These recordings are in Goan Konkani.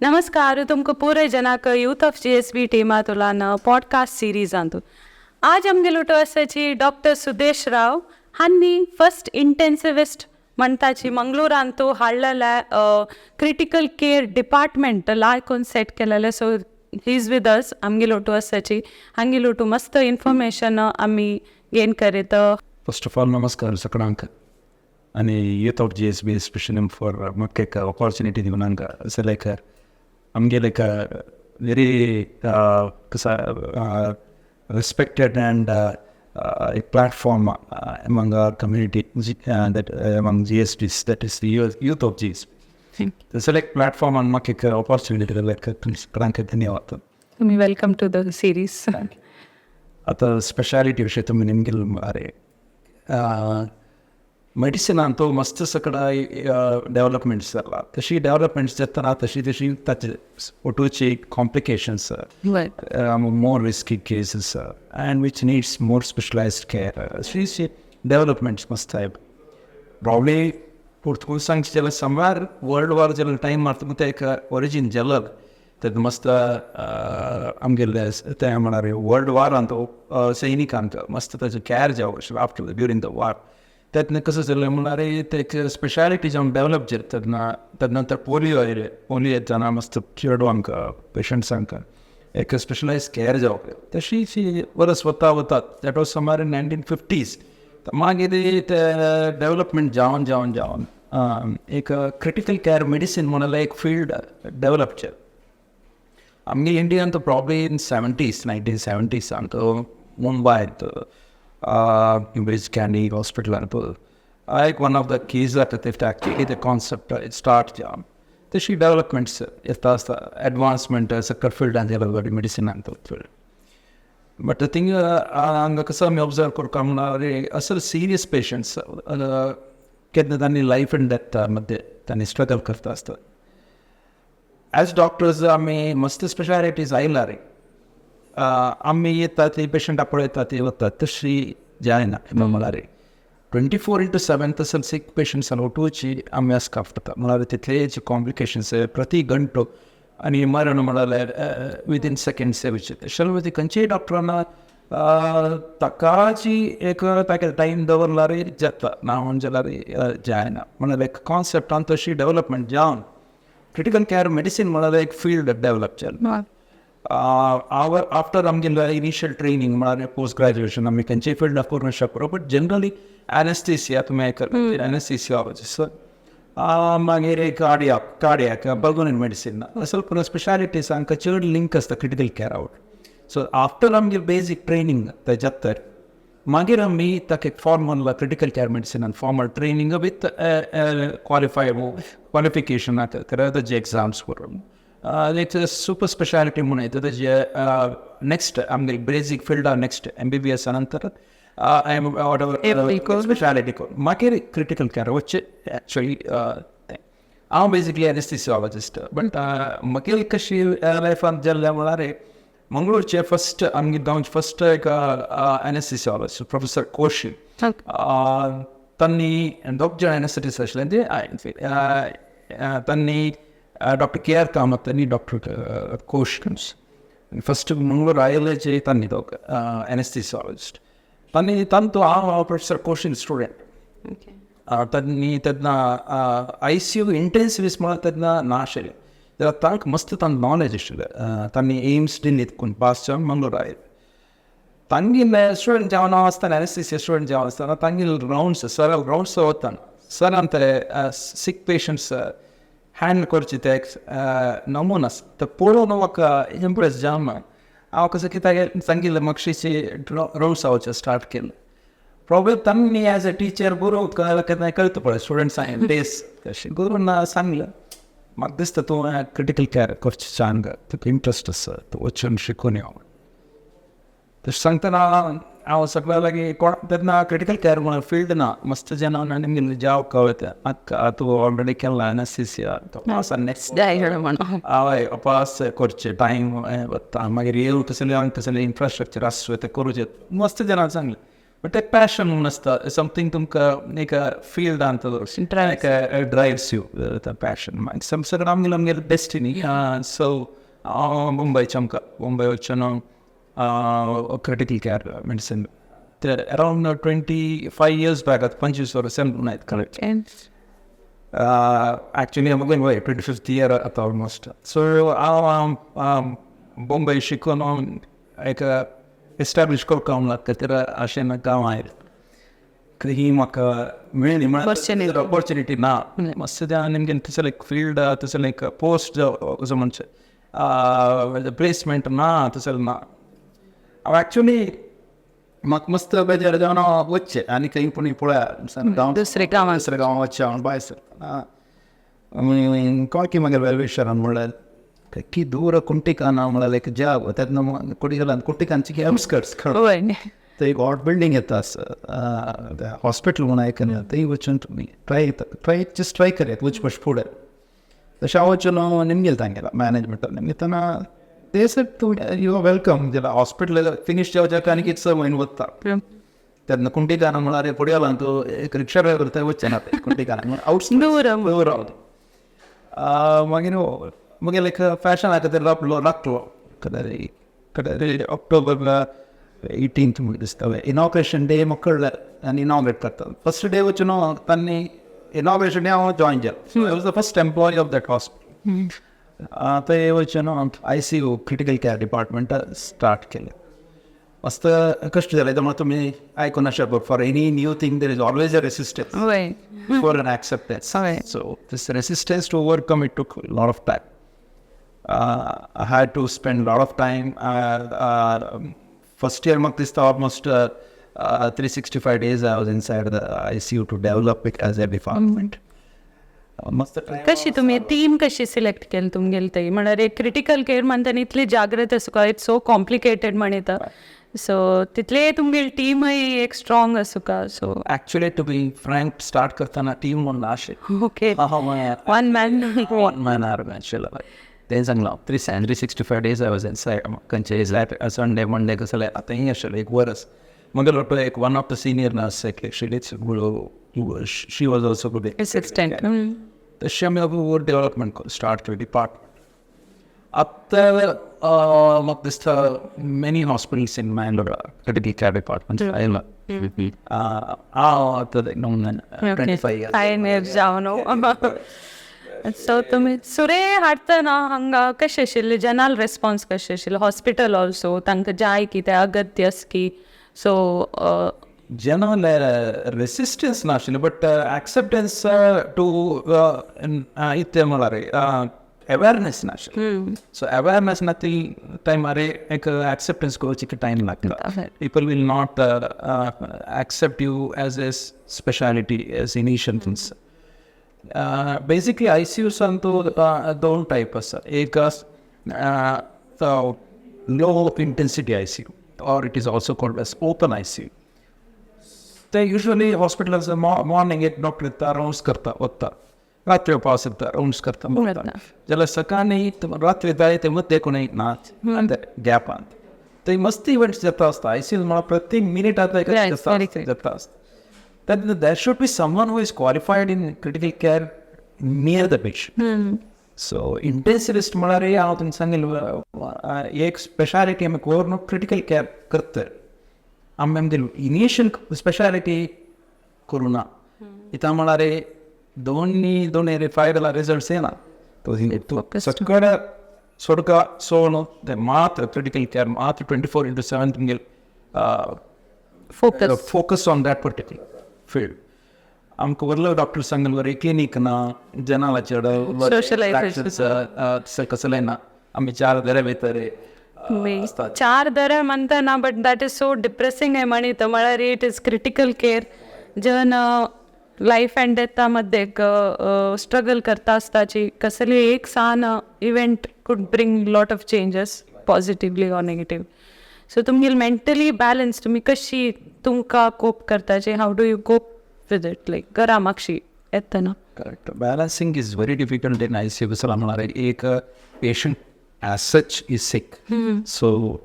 नमस्कार तुमकां पुराय जनाक यूथ ऑफ जीएसबी टिमा तुलान पॉडकास्ट सिरीजांतू. आज आमगेलो आसाची डॉक्टर सुदेश राव हांणी फर्स्ट इंटेन्सिविस्ट म्हणटाची मंगळूरांतू हाडलेले क्रिटिकल केअर डिपार्टमेंट लायकून सेट केलेले. So he is with us. आमगेलोटू आसाची हांगेलोटू मस्त इन्फॉर्मेशन आमी गेन करीत. फर्स्ट ऑफ ऑल नमस्कार सगळ्यांक आणि youth of GSB specially for म्हाका एक ऑपॉर्च्युनिटी दिवन हांगा अशें लायक आमगे लायक व्हेरी कसा respected and एक platform among our community, that among GSBs, that is the youth of GSB. तसं एक प्लॅटफॉर्म आणि म्हाका एक ऑपॉर्च्युनिटी दिल्ल्याक सगळ्यांक धन्यवाद. तुमी welcome to the series. आता स्पेशालिटी विषय तुम्ही निमगेल अरे मेडिसिनांत मस्त सगळं डेव्हलपमेंट्स जाला. तशी डेव्हलपमेंट्स जातना तशी तशी ताचे ओटूची complications, more risky cases and which needs more specialized care, अशी डेव्हलपमेंट्स मस्त आहे. प्रॉब्ली पुर्तुगीज सांगचे जाल्यार समवार वर्ल्ड वॉर जाल्यार टायम मारता ते एक ओरिजीन जालो तेन्ना मस्त आमगेले ते म्हळ्यार वर्ल्ड वॉरांत सैनिकांक मस्त ताचें कॅर जावं आफ्टर ड्युरींग the war. तेन्ना कसं जालें म्हळ्यार ते एक स्पेशालिटी जावन डेव्हलप जालें तेन्ना. तेन्ना नंतर पोलियो आयले. पोलियो येतना मस्त चेडवांक पेशंट्सांक एक स्पेशलायज कॅर जावप तशी वरस वता वता, that was somewhere in 1950s. मागीर ते डेव्हलपमेंट जावन जावन जावन एक क्रिटिकल केअर मेडिसीन म्हणाल्यार एक फील्ड डेव्हलप जालें. आमगे इंडियान तो प्रॉब्ली इन सेवन्टीज, 1970सांत मुंबयत ब्रीच कँडी हॉस्पिटलांत एक वन ऑफ the keys जाता ते एक्चुअली ते कॉन्सेप्ट स्टार्ट जावन तशी डेव्हलपमेंट्स येता आसता, एडवान्समेंट सगळं फिल्डान जालें मेडिसिनान फील्ड. बट the thing हांगा कसं आमी ऑब्जर्व करता म्हळ्यार असल सिरियस पेशंट्स केन्ना तांणी लायफ अँड डेथ मध्ये तांणी स्ट्रगल करता आसतात. ॲज डॉक्टर्स आमी मस्त स्पेशालिटीज आयला रे, आमी येतात ती पेशंटा पळयतात ती वतात, तशी जायना. म्हळ्यार 24x7 तसं सिक पेशंट्स उठोवची आमी आसका पडटा. म्हळ्यार तितले कॉम्प्लिकेशन्स प्रति गंटो आणि मरण म्हळ्यार विदीन सेकंड्स तशें ती खंयच्याय डॉक्टरान ताकाची एक ताका टायम दवरल्यार जाता ना म्हण जाल्यार जायना. म्हळ्यार एक कॉन्सेप्टान तशी डेव्हलपमेंट जावन क्रिटिकल केअर मेडिसीन म्हळ्यार एक फील्ड डेव्हलप जालें. आवर आफ्टर आमगे इनिशियल ट्रेनिंग म्हळ्यार पोस्ट ग्रॅज्युएशन आमी खंयच्याय फिल्डाक करूंक शकता, बट जनरली एनेस्थेसिया तुमी आयकल, एनेस्थेसियोलॉजिस्ट, मागीर एक कार्डियाक पल्मोनरी मेडिसीन असो पुरो स्पेशालिटीज हांकां चड लिंक आसता critical care out. So after आमगे बेजीक ट्रेनिंग ते जाता, मागीर आमी ताका एक formal critical care medicine formal training with qualified qualification ताजे एग्जाम्स करून एक सुपर स्पेशालिटी म्हणून येता. ताजे नेक्स्ट आमगे बेजीक फिल्डा नेक्स्ट एमबीबीएस नंतर स्पेशालिटी करून मागीर क्रिटिकल केअर वच्चे. ॲक्च्युअली हांव बेसिकली एनेस्थेसियोलॉजिस्ट, बट म्हगे कशी लायफान जाल्लें म्हळ्यार मंगळूरचे फर्स्ट आमगे गांवचे फर्स्ट एक एनेस्थेसियोलॉजिस्ट प्रोफेसर कोशी, तांणी दोग जाण एनेस्थेटिस्ट आशिल्ले ते, तांणी डॉक्टर के आर कामत आनी डॉक्टर कोश. फर्स्ट मंगळूर आयले तांणी दोग एनेस्थेसियोलॉजिस्ट. तांणी तांतू हांव प्रोफेसर कोशीन स्टुडंट. तांणी तेन्ना आयसीयू इंटेन्सिविस्ट म्हळ्यार तेन्ना ना आशिल्लें जाल्यार तांकां मस्त तांकां नॉलेज आशिल्लें. तांणी एम्स दिल्लीत कोण पास जावन मंगळूर आयले. तांगेले स्टुडंट जावन हांव आसतना, एनेस्थेसिया स्टुडंट जावन आसतना, तांगेले रावंड्स सर रावंड्स वतना सरान ते सिक पेशंट्स हँडल करचे ते नमुना ते पळोवन म्हाका इम्प्रेस जावन हांव कसं कित्याक सांगिल्लें मातशें रावंड्स वचचें स्टार्ट केलें. प्रॉब्लेम तांणी एज अ टिचर गुरू केन्ना कळटा पळय स्टुडंट्स डेज, तशें गुरून सांगलें, म्हाका दिसता तूं क्रिटिकल केअर करचें सांग, तुका इंट्रस्ट आसा, तूं वचून शिकून यो. तशें सांगतना हांव सगळ्या लागीं कोण तेन्ना क्रिटिकल केअर म्हणून फिल्ड ना. मस्त जाणां आनी जाव कळटा म्हाका तूं ऑलरेडी केला एनेस्थेसिया नेक्स्ट हय अपास करचें टायम वता, मागीर येवन कसलें कसलें इन्फ्रास्ट्रक्चर आसचें तें करूचें. मस्त जाणां सांगलें. बट एक पॅशन म्हणून आसता, समथींग तुमकां एक फिल्डांत ड्रायव्स you, passion. मागीर सगळं आमगेले आमगेले डेस्टिनी. सो हांव मुंबयचे, आमकां मुंबय वचून क्रिटिकल केअर मेडिसीन ते अरावंड 25 इयर्स बॅक, आतां 25 वर्सां correct. Actually, I'm going away, 25th year आता ऑलमोस्ट. सो हांव मुंबय शिकून एक एस्टॅब्लिश करपाक लागता तर अशें म्हाका हांव आयलें, ही म्हाका मेळ्ळी. Opportunity. Opportunity ना मातशें तें आनी थंयसर एक फिल्ड, थंयसर एक पोस्ट कसो म्हणचें, प्लेसमेंट ना थंयसर ना. हांव ॲक्च्युली म्हाका मस्त बेजार जावन हांव वचचें आनी खंय पूण पळया. दुसरे गांवांत. दुसऱ्या गांवां वचचें हांव भायर सरतना कॉकी मागीर वेलविशरान म्हणल्यार की दूर कुंटिकाना म्हळ्यार एक जाग, तेन्ना कुटिकान कुंटिकानची आउटस्कर्ट्स. थंय एक हॉट बिल्डींग येता, हॉस्पिटल म्हणून आयकना, थंय वचून तुमी ट्राय ट्राय जस्ट ट्राय करयात वच पश फुडें. तशें हांव वचून हांव निमगेल तांगेला मॅनेजमेंटान निमगेतना ते सर तूं you are welcome. जाल्यार हॉस्पिटल फिनीश जावच्या आनी कितें 6 म्हयने वता तेन्ना कुंटिकाना म्हळ्यार फुडें तूं एक रिक्षा ड्रायवर थंय वचचें ना ते कुंटिकाना आउट. दूर. दूर. मागीर मागीर एक फॅशन आसा ते राबलो लागलो कदारी कदारी ऑक्टोबर 18th म्हणून दिसता इनॉग्रेशन डे म्हाका कळ्ळें आनी इनॉग्रेट करता फर्स्ट डे वचून तांणी इनॉग्रेशन डे हांव जॉयन जालो. I was the first employee of that hospital. थंय वचून ICU, critical care department start केलें. मस्त कश्ट जाले त्यामुळे तुमी आयकून आसा, for any new thing there is always a resistance for an acceptance. So this resistance to overcome, it took a lot of time. I had to spend a lot of time. First year, म्हाका दिसता almost 365 days I was inside the ICU to develop it as a department. मस्त time. कशी तुमी टीम कशी सिलेक्ट केली तुमगेली थंय? म्हळ्यार एक क्रिटिकल केअर म्हणतना इतली जागृत आसूंक, it's so complicated म्हणटा, सो तितले तुमगेली टीमय एक स्ट्रॉंग आसूंका so. Actually, to be frank, start करताना टीम म्हणून नाशिल्लें. One man. One man army actually. तें सांगलां, 365 days I was inside. खंयचे संडे मंडे कसले आतांय आशिल्लें एक वरस. मागीर एक one of the senior nurse actually, she was also good. Assistant. तशें आमी डेव्हलपमेंट स्टार्ट केली डिपार्टमेंट. आतां म्हाका दिसता many hospitals in Mangalore critical care department आयला. हांव आतां 25 years. Pioneer जावन. सो तुमी सुरे हाडटना हांगा कशें आशिल्लें, जनरल रेस्पॉन्स कशें आशिल्लें? हॉस्पिटल ऑल्सो तांकां जाय कितें अगत्य आसा की सो. जनरल रेसिस्टन्स नाशिल्लें, बट एक्सेप्टन्स टू इतलें म्हळ्यार अवेरनेस नाशिल्लें. सो अवेरनेस ना ती टायमार एक एक्सेप्टन्स करची टायम लागता. People will not accept you as a speciality as initial things. Basically आयसीयूसान तो दोन टायप आसा. एक low intensity ICU, or it is also called as open ICU. ते युजली हॉस्पिटलांत मॉर्निंग एक डॉक्टर येता, राउंड्स करता वता, रात्री पावस येता, राउंड्स करता वता. जाल्यार सकाळी रात्री जाय ते मध्य कोणूय ना गॅपांत थंय मस्त इव्हेंट्स जाता आसता. आयसीयू म्हळ्यार प्रत्येक मिनीट आतां एक जाता आसता. Then there should be someone who is qualified in critical care near the patient. So intensivist म्हळ्यार हांव तुमकां सांगेल, एक स्पेशालिटी आमी करून क्रिटिकल केअर करता. आमी आमगे इनिशियल स्पेशालिटी करूं ना इतां म्हळ्यार दोन दोन फायव रिजल्ट्स येना. सगळे सोडका सोडून ते मात्र क्रिटिकल केअर मात्र 24x7 तुमगेल focus. Focus on that particular field. आमकां व्हडलो डॉक्टर सांगल बरें क्लिनीक ना जनालाचेर. Socialization. कसलें ना, आमी चार दरे भितर आसतात. चार दर म्हणतना, but that is so depressing आहे म्हणीत. म्हळ्यार it is critical care, जन लायफ अँड डेथा मध्ये स्ट्रगल करता आसताची, कसली एक सान event could bring lot of changes, positively or negative. So तुमगेली मेंटली बॅलन्स तुमी कशी तुमकां कोप करताचे, how do you cope with it, like घरा मागशी येतना? Correct. Balancing is very difficult in ICU. कसं म्हळ्यार एक patient as such is sick. So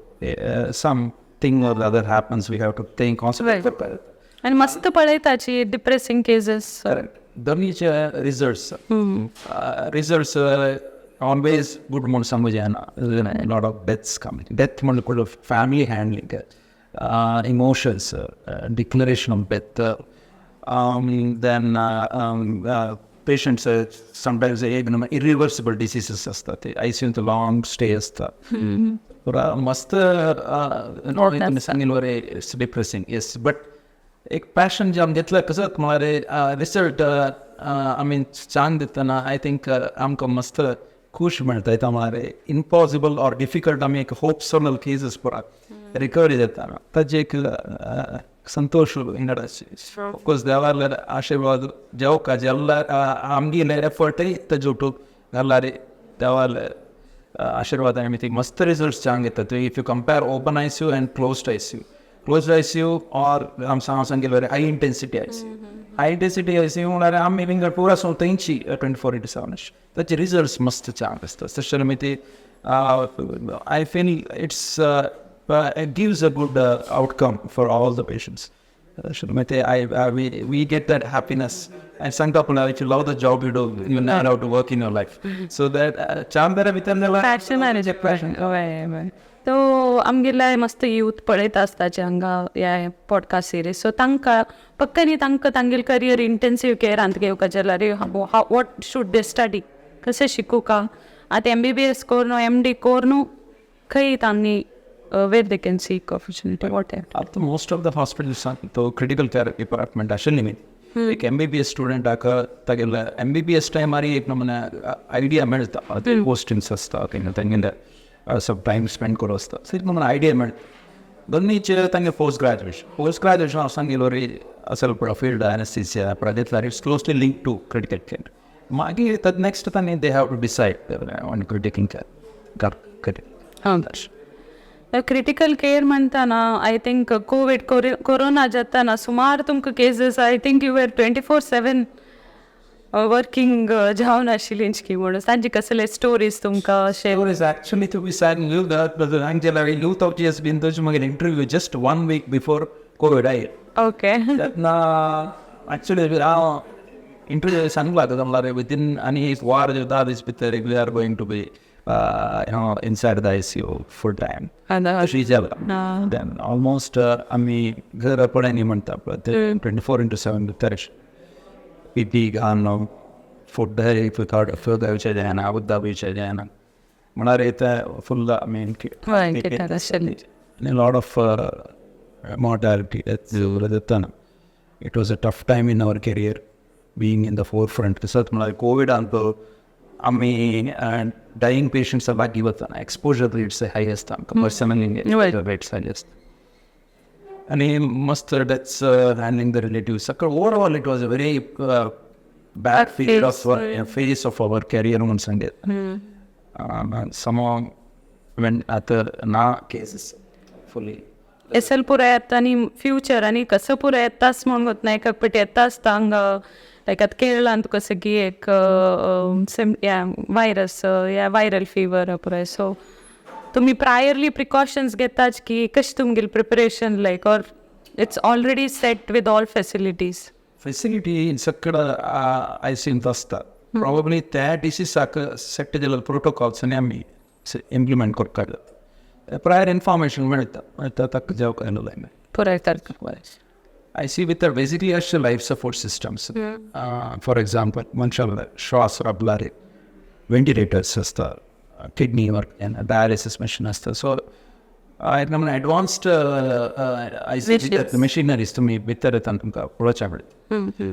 some Something or other happens, we have to think. आनी मस्त पळयताची डिप्रेसिंग केसीस. करेक्ट, दोनीचे रिजल्ट्स रिजल्ट्स ऑलवेज गुड म्हूण सांगू जायना. Lot of deaths coming. Death म्हणल्यार family handling, emotions, declaration of death, then patients sometimes एक इरिवर्सिबल डिसीजेस आसता, ते आयसीयूंत लाँग स्टे आसता. पुरा मस्त तुमी सांगिल्ले बरें, it's depressing, yes, but एक पॅशन जे आमी घेतलं कसं म्हळ्यार रिजल्ट आमी चांग दितना I think आमकां मस्त खुश मेळटा. येता म्हळ्यार इम्पॉसिबल ऑर डिफिकल्ट आमी एक होप्स केसीस पुरा रिकवरी जाता, ताजे एक संतोष. ऑफकोर्स देवाले आशीर्वाद जेवका ಎಲ್ಲ आमगेले एफर्टय तेजोटू घालारे देवाले आशीर्वाद आनी मस्त रिजल्ट्स चांग येतात. If you compare open ICU and closed ICU, closed ICU or आम हांव सांगिल्ले high intensity ICU, high intensity ICU म्हळ्यार आमी विंगड पुरा सो थंयची 24x7, ताचे रिजल्ट्स मस्त चांग आसता. तशें आमी ते I feel it's it gives a good outcome for all the patients. ते I we get that happiness and सांगता पूण if you love the job you do, you never have to work in your life, so that चांदरा भितर passion. तो आमगेले मस्त यूथ पळयता आसताचे हांगा ह्या पॉडकास्ट सिरीज, सो तांकां पक्कानी तांकां तांगेले करियर इंटेन्सीव केअरांत घेवपाचें जाल्यार what should they study, कशें शिकूका? आतां एमबीबीएस कोरून, एमडी कोरून खंय तांणी where they can seek opportunity, what? आतां मोस्ट ऑफ the hospitals तो क्रिटिकल केअर डिपार्टमेंट आशिल्ली. एक एमबीबीएस स्टुडंटाक तागेले एमबीबीएस टायमार एक नमुने आयडिया मेळटा. पोस्टिंग्स आसता, तेंगेले सब टायम स्पेंड करो आसता, सो एक नमुने आयडिया मेळटा. दोन्हीचे तांगे पोस्ट ग्रॅज्युएशन, पोस्ट ग्रॅज्युएशन हांव सांगिल्लो असल फील्ड एनेस्थीसिया घेतल्यार it's closely link to critical care. मागीर तद नेक्स्ट तांणी they have to decide on critical care. हां, क्रिटिकल केअर म्हणताना I think Covid corona जाताना सुमार तुमकां cases, I think you were 24/7 working जावन आशिल्ली की म्हणून तांची कसले स्टोरीज तुमकां अशें? Stories actually to be sad, Angela, youth of GSB in those interview just one week before COVID I. तेन्ना एक्चुअली हांव इंटरव्यू सांगला म्हणल्यार विदीन आनी एक वार 10 दीस भितर we are going to be inside the ICU full time अशी जाला. Then almost आमी घर पळयनी म्हणटा पळय, 24x7 भितर पी घालून फूड गावचे जायना, उदक पिवचें जायना, म्हळ्यार ते फुल आमी आनी लॉट ऑफ mortality जाताना. It was a tough time in our career being in the forefront. तसोच म्हळ्यार कोविडान आमी डाईंग पेशंट्स लागीं वतना एक्सपोजर रेट्स हाय आसता आमकां, पर्सनली रेट्स हाय आसता आनी मस्त डेथ्स, हँडलिंग the relatives, सगळं overall it was a very bad period of phase of our career म्हणून सांगेत. सम वेन आतां ना केसीस फुली. एसल पुराय येता आनी फ्युचर आनी कसं पुराय येताच म्हणून होत नाही, एक पटी येता आसता हांगा लायक आतां केरळांत कसं की एक सेम या व्हायरस या व्हायरल फिवर पुराय, सो तुमी प्रायरली प्रिकॉशन्स घेताच की कशें तुमगेलें preparation, like, or it's already set with all facilities? Facility सगळं आयसीयूंत आसता. प्रॉबब्ली त्या डिसीसाक सेट केलेले प्रोटोकॉल्स आनी आमी इम्प्लिमेंट करपाक जाता. प्रायर इन्फॉर्मेशन मेळटा मेळटा ताका जेवक पुराय सारकें. I see with basically अशे life support systems. For example, मनशाला श्वास राबलारे व्हेंटिलेटर्स आसता, किडनी वर्क, डायलिसिस मशीन आसता. सो नमूने एडवान्स्ड आयसी मशिनरीज तुमी भितर येता तुमकां पळोवच्या मेळटा.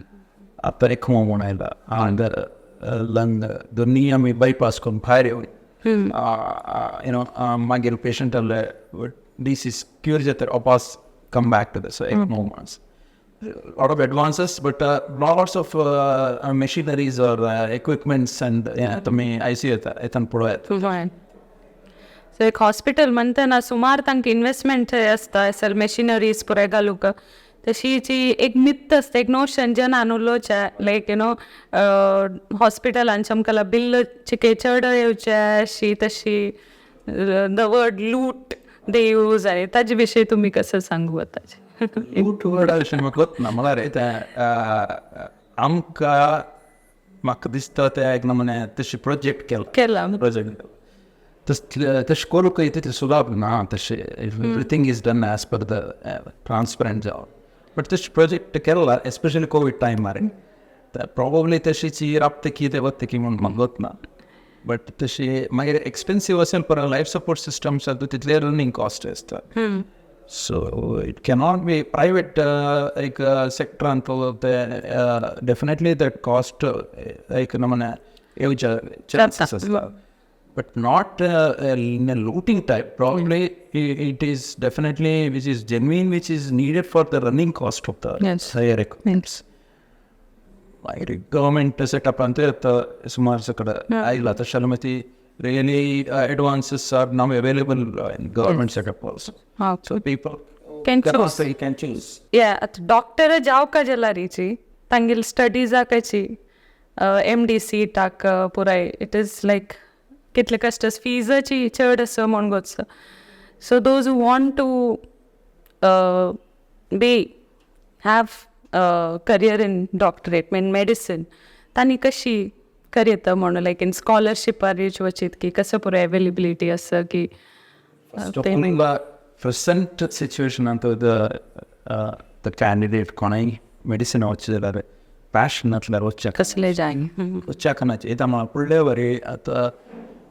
आतां एकमो म्हूण आयला, लंग दोन्ही आमी बायपास करून भायर येवन मागीर पेशंटाले डिसीज क्युअर जाता, वापस come back to this ECMO ones. A lot of advances, but lots of machineries or equipments and yeah, तुमी ICU येतान पळोवं. सो एक हॉस्पिटल म्हणटना सुमार तांकां इन्वेस्टमेंट आसता असल मशिनरीज पुराय घालूंक. तशी एक मिथ आसता, एक नोशन जनान उलोवचें, लायक you know हॉस्पिटलान चमकला बिल चिके चड येवचें अशी तशी, the word लूट. they use आनी ताजे विशयी तुमी कसं सांगू आतांचे? लूट वर्ड अशें म्हाका कोत ना, म्हळ्यार तें आमकां म्हाका दिसता तें एक नमुने तशें प्रोजेक्ट केला. केला. प्रोजेक्ट तसले तशें करूंक तितलें सुलाभ ना तशें. Everything is done as per the transparent जावन, बट तशें प्रोजेक्ट केला एस्पेशली कोवीड टायमार. प्रॉबब्ली तशीची राबता कितें वता की म्हूण म्हाका कोत ना, बट तशी मागीर एक्सपेन्सीव असेल पर लायफ सपोर्ट सिस्टम्स तितले रनिंग कॉस्ट आसता. So it cannot be private एक सेक्टरान ते डेफिनेटली that cost एक नमुने येवच्या चान्सीस आसता, but not in a looting type. Probably it is definitely which is genuine, which is needed for the running cost of the higher equipments. मागीर गव्हर्मेंट सेटअपांत आतां सुमार सकड आयला तशें जाल्यार मागीर ती really advances are now available in government setup also. So people can choose. Can choose. या, आतां डॉक्टर जावका जाल्यारीची तांगेले स्टडीजाकाची एम डी सीटाक पुराय it is like कितले कश्ट, फीजाची चड आसा म्हूण गोत्स. So those who want to be have career in doctorate mean medicine, तांणी कशी करयता म्हणून लायक इन स्कॉलरशिपार वचीत की कसं पुराय अवेलेबिलिटी आसा की? First of all, the present situation ಅಂತ the candidate कोणाय मेडिसिन वचचे जाल्यार पॅशन आसल्यार वचच्या. कसले जाय. वचच्याकनाचे येता म्हाका फुडले वरी आतां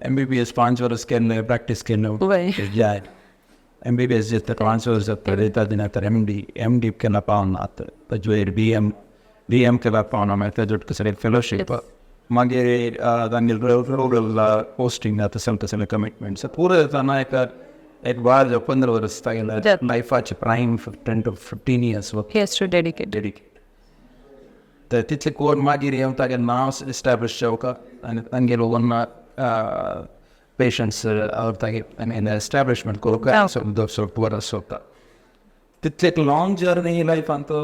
एमबीबीएस 5 वर्स केल्ले, प्रॅक्टीस केल्ले जाय. एमबीबीएस जाता 5 वर्स जाता, येता दिना तर एमडी, एमडी केन्ना पावना आतां, ताजे वयर बीएम, बीएम केल्यार पावना. मागीर ताजे कसले फेलोशीप, मागीर तांगे रुरल पोस्टींग जाता, तसले तसले कमिटमेंट्स पुरो जाताना एक एक बार 15 वर्स तागेले लायफाचे prime 10 to 15 years he has to dedicate. Dedicate. तर तितले कोण मागीर येवन तागेलें नांव एस्टॅब्लिश जावका आनी तांगेलो वन पेशंट्स तागे आनी एस्टॅब्लिशमेंट करूंक सोप बरो सोदता. तितले एक लाँग जर्नी लायफान तो.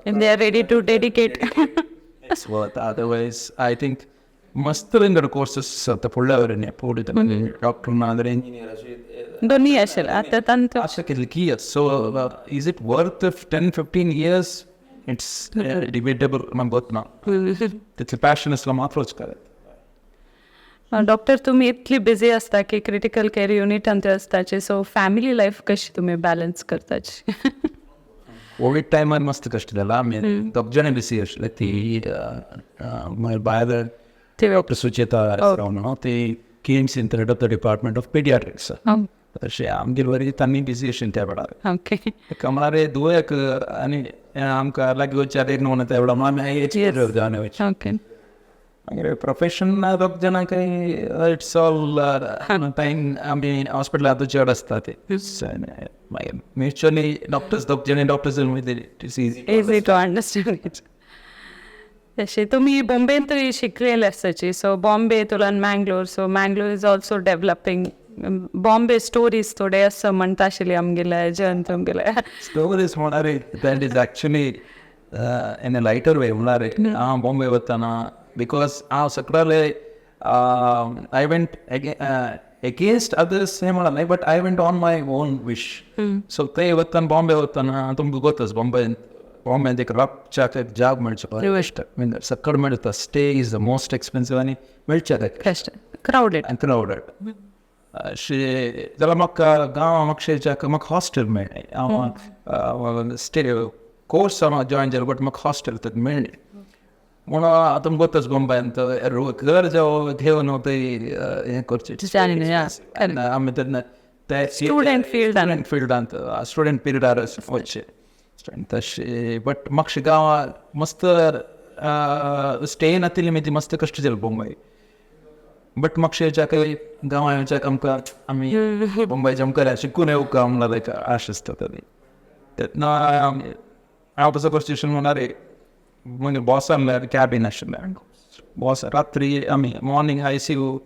If they are ready to dedicate. It's worth. Otherwise, I think मस्त विंगड कोर्सेस आतां फुडल्या वरेन फुडें डॉक्टर ना जाल्यार इंजिनियर. दोन्ही असेल आतां तांचो. अशें केलें की so is it worth 10-15 years? It's debatable. म्हाका गोत ना, तितलें पॅशन आसल्यार मात्र वचपाक. डॉक्टर, तुमी इतली बिझी आसता की क्रिटिकल केअर युनिटांत आसताचे, सो फॅमिली लायफ कशी तुमी बॅलन्स करताची? कोवीड टायमार मस्त कश्ट जाला. आमी दोग जाणां बिसी आशिल्ले. ती मागीर भायर डॉक्टर सुचेता रावन, ती केएमसीन head of the department of paediatrics. तशें आमगेर बरी तांणी बिजी आशिल्ली त्या वेळार. कमळारे दुयेक आनी आमकां लागीं वचच्यार एक न्हू त्या वेळार आमी जावन वयचे. मागीर प्रोफेशन दोग जाणां काय it's all time आमी हॉस्पिटलांत चड आसता ते. मागीर म्युच्युअली डॉक्टर्स दोग जाणां doctors, it is easy. Easy to understand. तशें तुमी बॉम्बेंतूय शिकलेले आसताची, सो बॉम्बे तुलान Mangalore, so Mangalore is also developing. Bombay stories थोडे आसा म्हणटा आशिल्ले आमगेले जन तुमगेले. स्टोरीज म्हळ्यार that is actually in a lighter way. म्हळ्यार हांव बॉम्बे वतना because हांव सकडाले I went against others हें म्हणा न्हय, but I went on my own wish. So ते वतना बॉम्बे वतना तुमकां गोतच बॉम्बे बॉम्बेंत एक राबच्याक एक जाग मेळचो इश्ट मीन सकड मेळटा. Stay is the most expensive आनी मेळचे कश्ट, क्रावडेड. आनी क्रावडेड अशें जाल्यार म्हाका गांव म्हापशेच्याक म्हाका हॉस्टेल मेळ्ळें. हांव स्टे कोर्स हांव जॉयन जालें, बट म्हाका हॉस्टेल थंय मेळ्ळें म्हणून आतां गोतच बॉम्बेंत घर जावं घेवन ते हें करचें. आमी तेन्ना ते Student field. Student फिल्डांत स्टुडंट पिरियडार वचचें तशें. बट म्हापशें गांवां मस्त स्टे नातिल्ली मागीर मस्त कश्ट जालें बॉम्बे. बट म्हापशेच्या गांवां येवच्याक आमकां आमी बॉम्बे आमकां शिकून येवका म्हणल्यार एक आश आसता तरी. तेन्ना हांव तसो करचें म्हणल्यार मागीर बॉसान म्हणल्यार कॅबीन आशिल्लें बॉस. रात्री आमी मॉर्निंग आयसीयू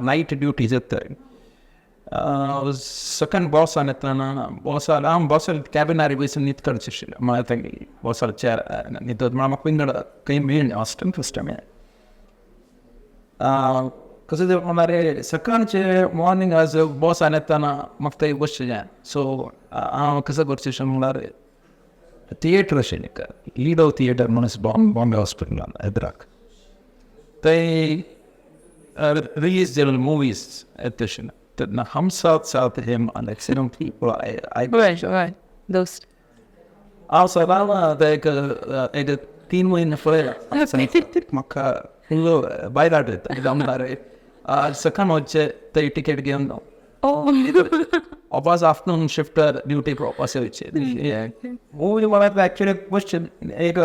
नायट ड्युटी जाता. सेकंड बॉसान येतना बॉसार हांव बॉसार कॅबिनार बसून न्हीद काडची आशिल्लें. म्हळ्यार तें बॉसार चेर न्हिदत म्हळ्यार म्हाका विंगड खंय मेळ्ळें हॉस्टेल फर्स्ट टायम. कसं ते म्हणल्यार सकाळचे मॉर्निंग आज बॉसान येताना म्हाका थंय बसचें जाय. सो हांव कसं करचें म्हणल्यार थिएटर अशें एक लिडो थिएटर म्हणून बॉम्बे हॉस्पिटलान हैदराक, थंय रिलीज जाल्ले मुवीज तशें तेन्ना हम साथ साथ है I दोस्त हांव सदां एक एक 3 म्हयने पळयला, म्हाका फुल्ल बायलाट येता. म्हणल्यार सकाळ वचचे थंय टिकेट घेवन वापस आफ्टरनून शिफ्ट ड्युटी वापस येवचे. मूवी म्हळ्यार ॲक्च्युली क्वेश्चन एक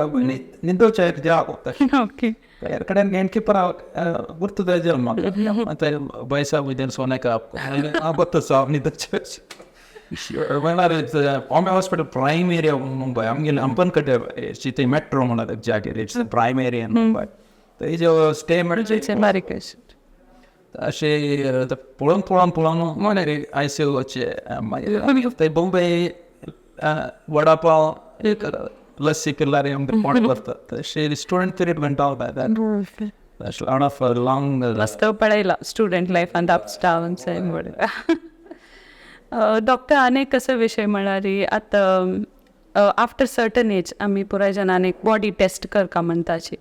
निंदोचे जाग. कडेन गेटकीपर गुर्तु म्हाका, पैसा वयल्यान सोनेका हांव गोत्तो साहब निंदोचे. म्हणल्यार Bombay hospital prime area Mumbai, आमगेले हंपनकट्टे थंय मेट्रो म्हणल्यार जागेर, it's prime area in Mumbai. थंय जो स्टे मेळचे बारीक. अशें पळोवन पळोवन पळोवन म्हणल्यार आयसीयू वचचे. मागीर थंय बॉम्बे वडापाव एक लस्सी पिल्यार आमकां पोट भरता. तशें स्टुडंट पिरियड म्हणटा lot of long. मस्त पळयला स्टुडंट लायफांत अप्स डावन्स. डॉक्टर, आनी कसो विशय म्हळ्यार आतां आफ्टर सर्टन एज आमी पुराय जाणांनी एक बॉडी टेस्ट करका म्हणटाची.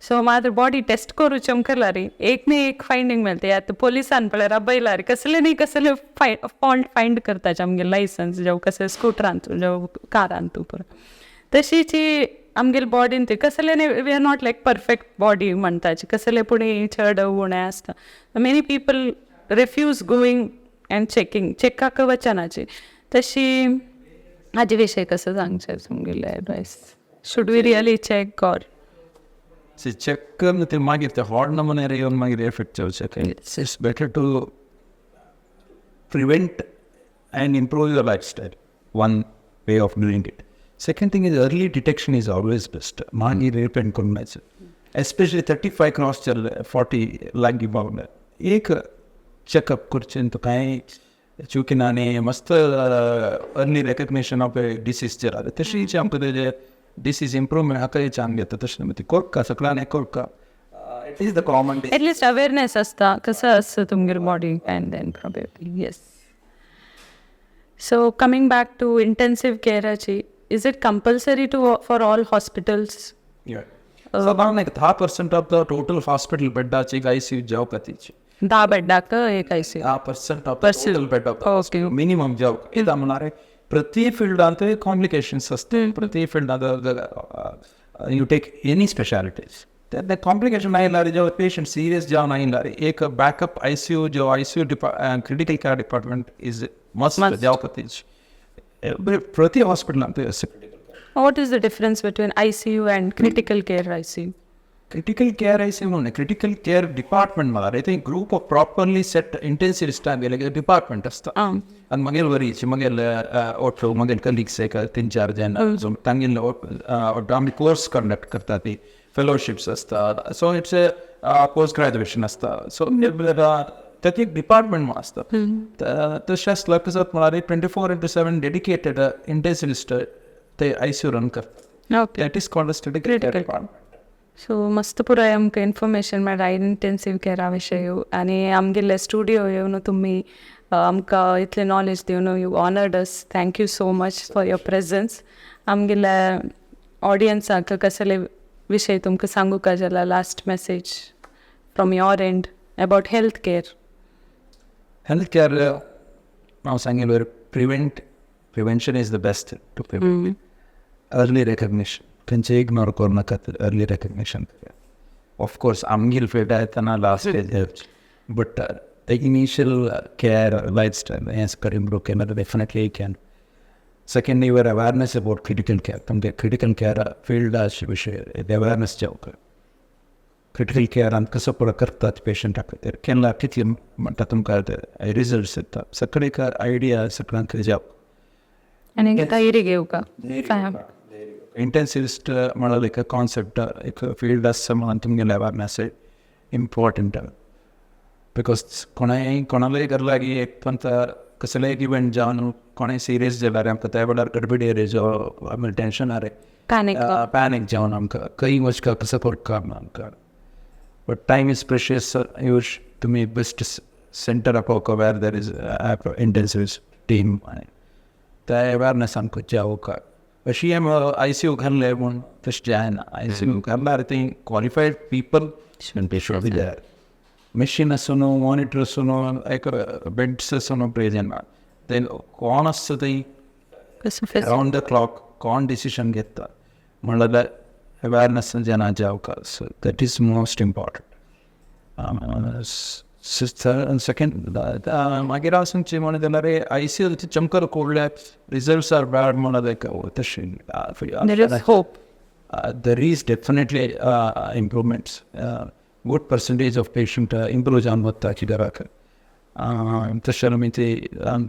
सो मात्र बॉडी टेस्ट करूचे आमकां रे एक न्ही एक फायंडींग मेळटा. आतां पोलिसान पळयार बैलार कसले न्ही कसले फॉल्ट फायंड करताचे आमगे लायसन्स जावं कसले स्कुटरांतू जावं कारांतू पुरो. तशीच आमगेले बॉडीन ती कसले न्ही, we are not like perfect body म्हणटाचे, कसले पूण चड उणें आसता. Many people refuse going and checking, चॅकाक वचनाचे. तशी हाजे विशय कसो सांगचें तुमगेले advice, should we really check or C, check करून ते मागीर ते हॉट नमुन्यार येवन मागीर एफेक्ट जावचे. It's better to prevent and improve your lifestyle, one way of doing it. Second thing is early detection is always best. मागीर रिपेंड करून एस्पेशली 35 क्रॉस जाल्ले, 40 लागीं पावले, एक चॅकअप करचें. तो कांय चुकीना आनी मस्त अर्ली रेकग्नेशन ऑफ डिसीज जाल्यार तशीच आमकां तेजे डिसीज इम्प्रूवमेंट हाका चांग येता. तशें ती कोरका सगळ्यांनी कोरका, it is the common. At least awareness आसता कसं आसता तुमगेर body and then probably yes. So coming back to intensive केअराची, is it compulsory to for all hospitals? साधारण एक 10% ऑफ the total hospital बेडाची एक आयसीयू जावका तिची. 10 बेडाक एक ICU? 10% of the total bed of minimum जावका. कित्याक म्हणल्यार प्रति फिल्डांत कॉम्प्लिकेशन्स आसता. प्रति फिल्डांत, you take any specialities, ते कॉम्प्लिकेशन आयल्यार, जो पेशंट सिरियस जावन आयल्यार एक बॅकअप आयसीयू जो ICU critical care department is must जावका तिची प्रति हॉस्पिटलांत. What is the difference between ICU and critical care ICU? Critical care ICU म्हणून क्रिटिकल केअर डिपार्टमेंट म्हळ्यार ते group of properly set intensivist गेले डिपार्टमेंट आसता. आनी मागीर वरीच मागीर ओटो मागीर कलिग्स एक तीन चार जाण तांगेले आमी कोर्स कंडक्ट करता, ती फेलोशिप्स आसता. So it's a post graduation आसता. सो ताची एक डिपार्टमेंट म्हणून आसता. तशें आसल्यार कसो म्हळ्यार 24x7 dedicated intensivist ते आयसीयू रन करता. That is called as critical care department. So मस्त पुराय आमकां इन्फॉर्मेशन मेळ्ळा इंटेन्सीव केअरा विशय आनी आमगेले स्टुडियो येवन तुमी आमकां इतलें नॉलेज दिवन you honoured us. Thank you so much for your presence. आमगेल्या ऑडियन्साक कसले विशय तुमकां सांगूंक जाल्यार, last message from your end about health care? Health care हांव सांगें, prevention is the best to prevent. Early recognition, खंयचे इग्नोर करूं नाकात, अर्ली रेकग्निशन. ऑफकोर्स आमगेर फिल्ड येतना last stage, but the initial care, lifestyle हें इम्प्रूव केल्यार definitely can. Second, your awareness about critical care. तुमगे क्रिटिकल केअर फिल्ड विशय अवेअरनेस जावंक, क्रिटिकल केअरान कसो पुरो करतात पेशंटा खातीर, केन्ना कितले म्हणटा तुमकां रिजल्ट्स येता, सगळे एक आयडिया सगळ्यांक जावप. आनी धैर्य घेवका. इंटेन्सिविस्ट म्हणल्यार एक कॉन्सेप्ट, एक फिल्ड आसा म्हणून तुमगेले अवेअरनेस इम्पॉर्टंट, because कोणाय कोणालाय घर लागीं एक पण कसलेय इव्हेंट जावन कोणें सिरियस जाल्यार आमकां त्या वेळार गडबडी रे, जो आमी टेंशनार रे, पॅनीक. पॅनीक जावन आमकां खंय वचका, कसो करका आमकां. But time is precious, you तुमी बेस्ट सेंटर आपोवका where there is intensivist team. त्या अवेरनेस आमकां जावका अशी आमी आयसीयू घालले म्हूण तशें जायना. आयसीयू घालल्यार थंय qualified people should be there. Machine आसून, मॉनिटर आसून, एक बेड्स आसून प्रयोजन ना. ते कोण आसता थंय अरावंड the clock, कोण डिसिशन घेता म्हणल्यार अवेरनेस जना जावका. So that is most important. Second, मागीर हांव सांगचें म्हणून जाल्यार आयसीयू चमकर कोडल्या रिजल्ट्स are bad म्हणून तशें. There is hope. There is definitely improvements. Good percentage of patient improve जावन वता कित्याक तशें आमी ती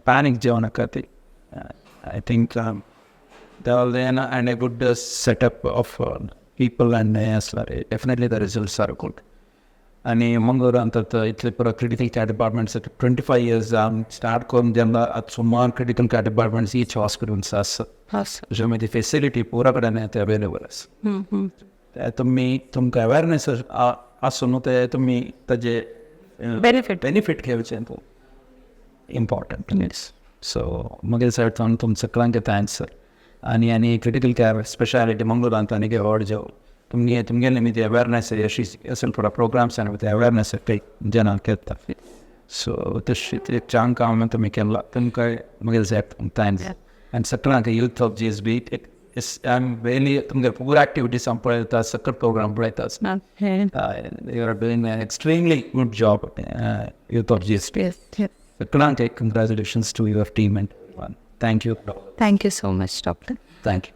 पॅनीक जावं नाका ती. I think then and a good setup of people and हें आसल्यार definitely the results are good. आनी मंगळूरांत आतां इतले पुरो critical care departments 25 years start करून जेन्ना आतां सुमार critical care departments each hospitals आसा. तशें मागीर फेसिलिटी पुरा कडेन ते अवेलेबल आसा. ते तुमी तुमकां अवेरनेस आसूं न्हू, ते तुमी ताजे बेनिफीट बेनिफीट घेवचें इम्पॉर्टंट. सो म्हगे सायड सावन तुमकां सगळ्यांक thanks. आनी आनी क्रिटिकल केअर स्पेशालिटी मंगळूरांत आनी व्हड जावं. तुमगे तुमगेले निमित्त अवेरनेस अशी असेल थोडा प्रोग्राम्स आनी अवेरनेस जनांक केता. सो तशें ते चांग काम तुमी केलां, तुमकां म्हगेले सायड thanks. आनी सगळ्यांक youth of GSB is I am really तुमगे पुरा एक्टिविटीज हांव पळयता, सगळे प्रोग्राम पळयता. You are doing an extremely good job, youth of GSB. सगळ्यांक congratulations to your team and thank you. Thank you so much, doctor. Thank you.